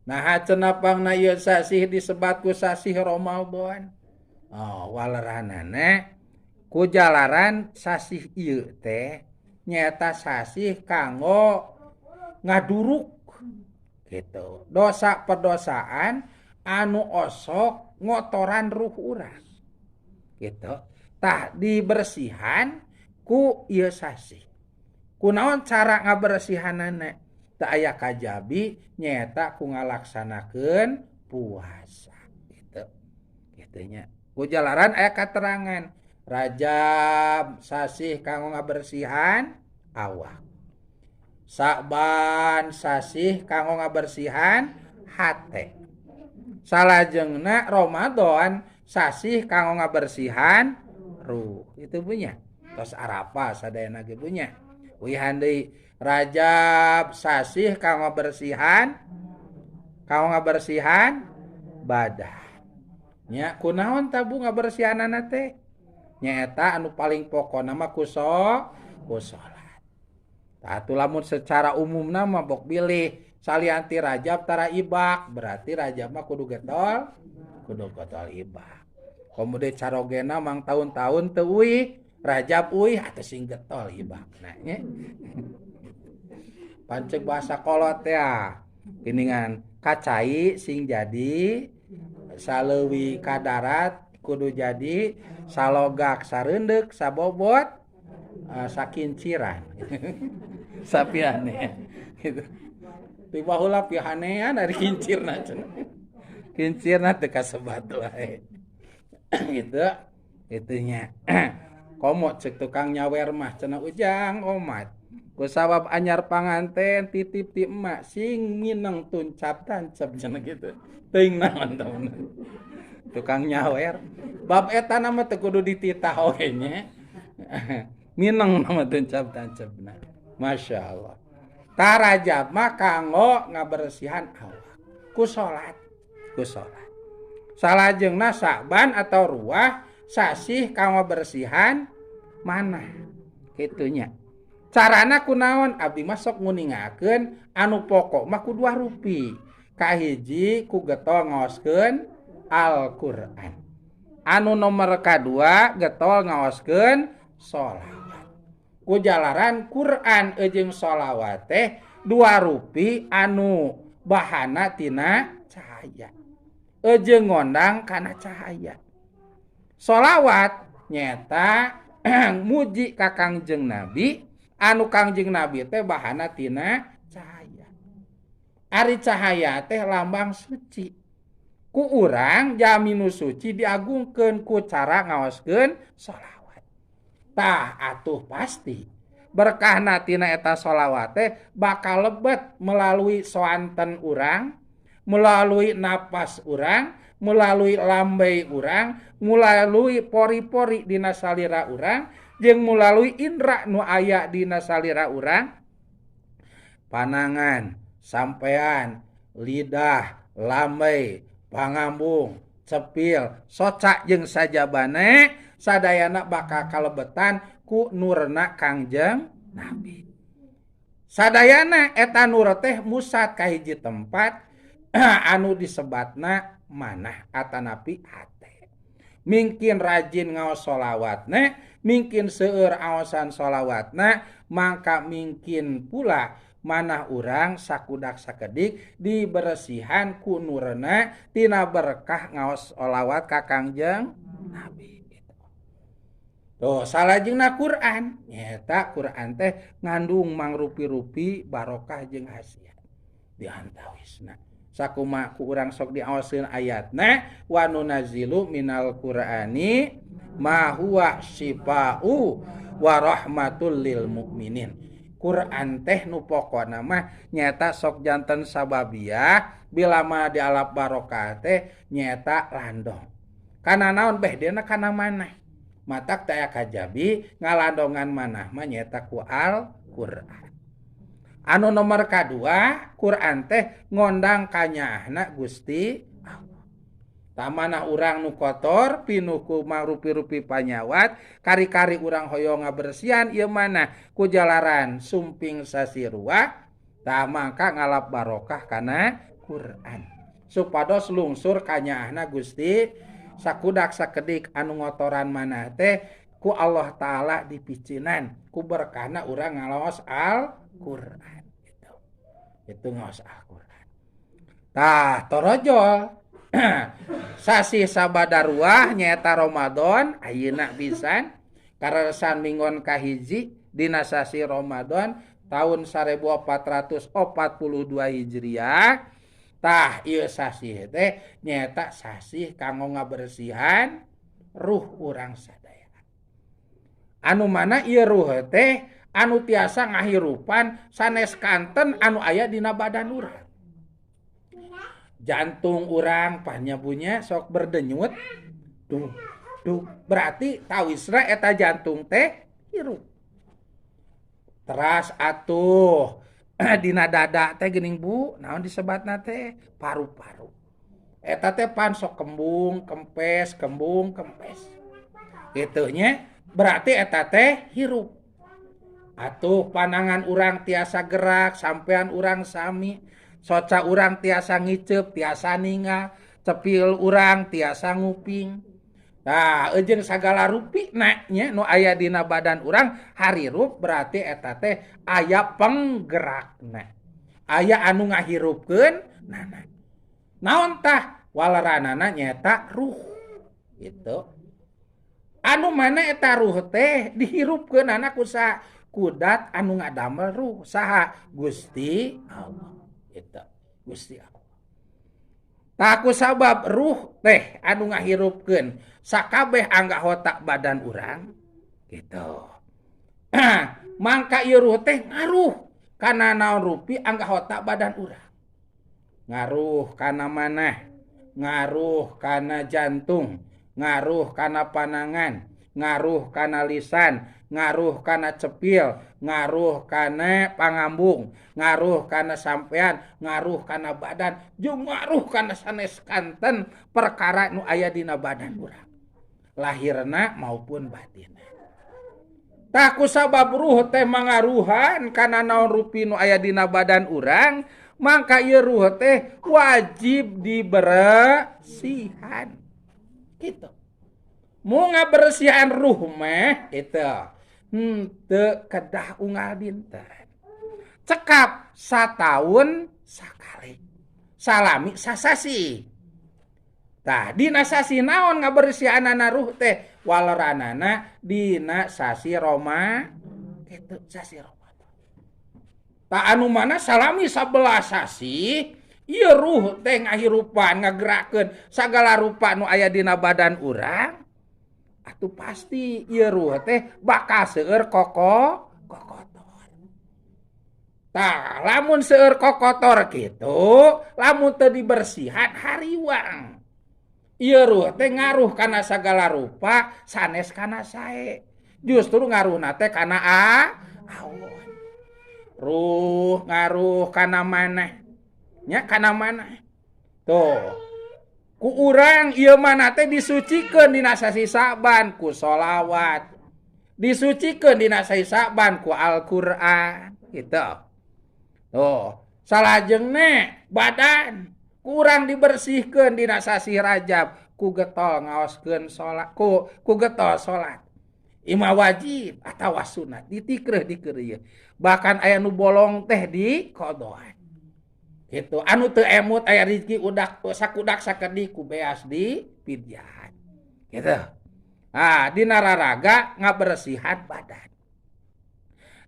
Nah cenah pangna ieu sasih disebat ku sasih Ramadan. Oh, waleranana ku jalaran sasih ieu teh nyaeta sasih kanggo ngaduruk gitu. Dosa perdosaan anu osok ngotoran ruh urang. Gitu. Tah dibersihan ku ieu sasih. Kunaon cara ngabersihanana? Teu aya kajabi nyaeta ku ngalaksanakeun puasa gitu. Kitu nya. Ku jalaran aya katerangan Rajab sasih kanggo ngabersihan awak. Sa'ban sasih kanggo ngabersihan hate. Salajengna Ramadan sasih kanggo ngabersihan ruh. Itu punya. Tos Arafah sadayana ge punya. Wihan deui Rajab sasih kanggo ngabersihan badan. Nya kunaon tabu ngabersihanana teh? Nyaeta anu paling pokona mah ku salat. Tah atuh lamun secara umumna mah bok bilih salian ti Rajab tara ibak, berarti Rajab mah kudu getol ibak. Komo deui carogena mang taun-taun teu uih, Rajab uih atuh sing getol ibakna nya. Panceg bahasa kolot ya. Geningan kacai sing jadi saleuwi ka darat kudu jadi salogak sareundeuk sabobot sakinciran. Sapiane gitu. Ti baheula pihanean ari kincirna cenah. Kincirna teu kasebat wae. Gitu itunya. Komo cek tukang nyawer mah cenah ujang omat. Kusabab anyar panganten titip ti emak sing mineng tuncap tancep cenah gitu. Teuing naon temen. Tukang nyawer. Bab eta na mah teu kudu dititah oge nya. Mineng mah tuncap tancepna. Masya Allah. Tah Rajab mah kanggo ngabersihan awak. Ku salat, ku salat. Salajengna Sa'ban atau ruah sasih kanggo bersihan manah. Kitunya. Carana kunaon abdi mah sok nguningakeun anu pokok mah ku dua rupi. Kahiji ku getol ngaoskeun Al-Qur'an. Anu nomor kadua getol ngaoskeun sholawat. Ku jalaran Quran jeung sholawat teh dua rupi anu bahana tina cahaya. Jeung ngondang kana cahaya. Sholawat nyeta muji ka Kangjeng Nabi, anu Kangjeng Nabi teh bahana tina cahaya. Ari cahaya teh lambang suci. Ku urang jalmi nu suci diagungkeun ku cara ngaoskeun sholawat. Tah atuh pasti berkahna tina eta sholawat teh bakal lebet melalui soanten urang, melalui napas urang, melalui lambei urang, melalui pori-pori dina salira urang, jeung melalui indra nu aya dina salira urang. Panangan, sampean, lidah, lambei, pangambung, cepil, soca jeung sajabane sadayana bakal kalebetan ku nurna Kangjeng Nabi. Sadayana eta nur teh musat ka hiji tempat anu disebatna manah atanapi hate. Mingkin rajin ngaos sholawatna, mingkin seueur aosan sholawatna, mangka mingkin pula manah urang sakudak sakedik dibersihan ku nurna tina berkah ngaos sholawat ka Kangjeng Nabi. Tuh salajengna Quran, nyaeta Quran teh ngandung mangrupi-rupi barokah jeung khasiat diantawisna. Sakumaha ku urang sok diaoskeun ayatna wa nunazzilu minal Qur'ani ma huwa syifa'u wa rahmatul lil mukminin. Quran teh nu pokona mah nyaeta sok janten sababiah bila mah dialap barokah teh nyaeta landong. Kana naon beh dena kana manah. Matak teh aya kajabi ngalandongan manah mah nyaeta ku Al-Qur'an. Anu nomor kadua Quran teh ngondang kanyaahna Gusti Allah. Tamanah urang nu kotor pinuh ku mangrupi-rupi panyawat, kari-kari urang hoyong ngabersihan ieu manah ku jalaran sumping sasiruah, tah mangka ngalap barokah kana Quran supados lungsur kanyaahna Gusti sakudak sakedik anu ngotoran manah teh ku Allah Ta'ala dipicinan ku berkahna urang ngalaos Al-Qur'an gitu. Itu ngaos Al-Qur'an. Tah torojol sasih sabadaruah nyaeta Ramadan ayeuna pisan kararesan minggon kahiji dina sasih Ramadan tahun 1442 Hijriah. Tah ieu sasih teh nyaeta sasih kanggo ngabersihan ruh urang sadaya. Anu mana ieu ruh teh anu tiasa ngahirupan sanes kanten anu aya dina badan urang. Jantung urang panyabunya sok berdenyut duh duh, berarti tawisna eta jantung teh hirup. Teras atuh dina dada teh geuning Bu, naon disebatna teh paru-paru. Eta teh pan sok kembung, kempes, kembung, kempes. Kitu nya, berarti eta teh hirup. Atuh panangan urang tiasa gerak, sampean urang sami, soca urang tiasa ngiceup, tiasa ningal, cepil urang tiasa nguping. Nah, jeung sagala rupi na nya nu aya dina badan urang harirup, berarti eta teh aya penggerakna. Aya anu ngahirupkeun nana. Naon tah waleranana nyaeta ruh gitu. Anu mana eta ruh teh dihirupkeunana ku kudat anu ngadamel ruh saha Gusti Allah gitu. Gusti Allah. Tah ku sabab ruh teh anu ngahirupkeun sakabeh anggota badan urang gitu. Mangka ieu ruh teh ngaruh kana naon rupi anggota badan urang. Ngaruh kana manah, ngaruh kana jantung, ngaruh kana panangan, ngaruh kana lisan, ngaruh kana cepil, ngaruh kana pangambung, ngaruh kana sampean, ngaruh kana badan, jeung ngaruh kana sanes kanten perkara nu aya dina badan urang, lahirna maupun batinna. Tah ku sabab ruh teh mangaruhan kana naon rupi nu aya dina badan urang, mangka ieu ruh teh wajib dibersihan. Gitu. Mu ngabersihan ruh mah itu henteu kedah unggal dinten. Cekap sataun sakali. Salami sasasi. Tah dina sasi naon ngabersihanana ruh teh waleranana dina sasi Roma kitu sasi Ramadan. Tah anu mana salami 11 sasi ieu ruh teh ngahirupan ngagerakeun sagala rupa nu aya dina badan urang. Atuh pasti ieu ruh teh bakal seueur kokotor. Tah lamun seueur kokotor kitu, lamun teu dibersihan hariwang. Ieu ruh teh ngaruh kana sagala rupa sanes kana sae. Justru ngaruhna teh kana awon. Ruh ngaruh kana manah. Nya kana manah. Tuh. Ku urang ieu manah teh disucikeun dina sasi Sa'ban ku sholawat. Disucikeun dina sasi Sa'ban ku Al-Qur'an gitu. Tuh, salajengna badan kurang dibersihkeun dina sasi Rajab ku getol ngaoskeun salat, ku getol salat. Ima wajib atawa sunat ditikreuh dikeureuh. Bahkan aya nu bolong teh di qodoan. Gitu. Anu teu emut aya rezeki udak sakudak sakedik ku beas di pidyan. Gitu. Ah, dina raraga ngabersihan badan.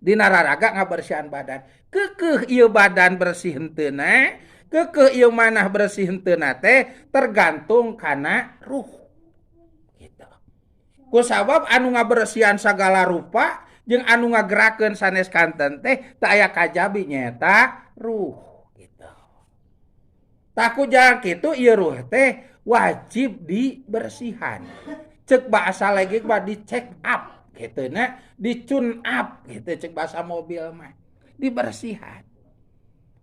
Dina raraga ngabersihan badan. Keukeuh ieu badan bersih henteuna, keukeuh ieu manah bersih henteuna teh tergantung kana ruh. Gitu. Ku sabab anu ngabersihan sagala rupa jeung anu ngagerakeun sanes kanten teh teu aya kajabi nyaeta ruh. Gitu. Tah ku jalan kitu ieu ruh teh wajib dibersihan. Cek bahasa lagi mah di check up gitu na, di tune up gitu cek bahasa mobil mah. Dibersihan.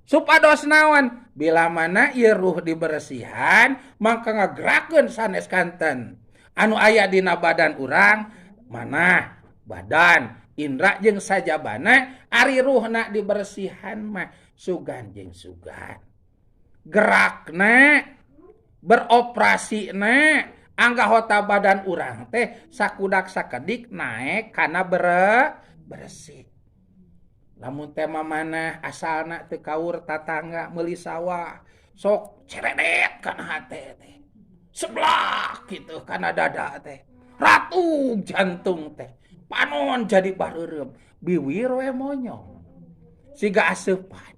Supados naon? Bila mana ieu ruh dibersihan mangka ngagerakeun sanes kanten. Anu aya dina badan urang manah badan indra jeung sajabana ari ruhna dibersihan mah sugan jeung sugan. Gerakna beroperasina anggota badan urang teh sakudak sakedik naek kana beresih. Lamun teh mana asalna teu kaur tatangga meuli sawah sok ceredet kana hate teh. Seblak gitu kana dada teh. Ratug jantung teh. Panon jadi bareureum, biwir we monyong. Siga aseupan.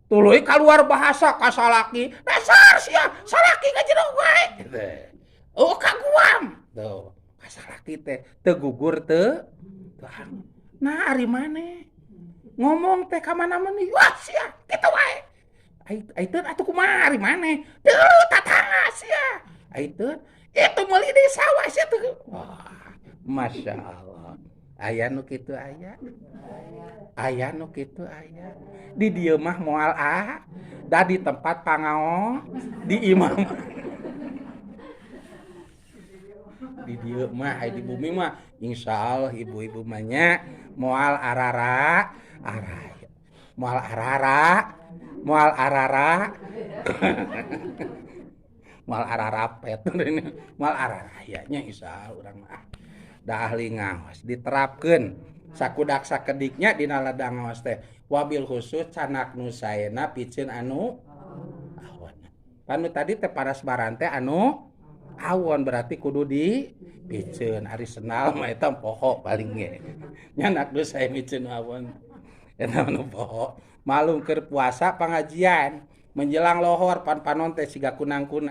Tuluy kaluar bahasa ka salaki, dasar sia, salaki ngajero wae gitu. Oh kaguam. Tuh, ka salaki teh teu gugur teu. Nah, ari maneh ngomong teh ka mana-mana, wah sia, kitu wae. Ai teu atuh kumaha ari maneh? Teu tatangga sia. Ai teu itu meuli di sawah sia teu. Wah, Masya Allah. Aya nu kitu aya. Aya nu kitu aya. Di dieu mah moal ah. Da di tempat pangao di imam. Di dieu mah di bumi mah insyaallah ibu-ibu mah nya moal arara araya. Moal arara, moal arara. Moal ararapet. Moal araraya nya insyaallah urang mah. Da ahli ngaos diterapkeun sakudak sakediknya dina ladang ngaos teh wabil khusus canak nu saena piceun anu awon. Panu tadi teh paras barante anu awon berarti kudu di piceun ari senal mah eta poho paling ge. Nyanak nu sae miceun awon eta nu poho. Malum keur puasa pangajian menjelang lohor pan panon teh siga kunang-kunang.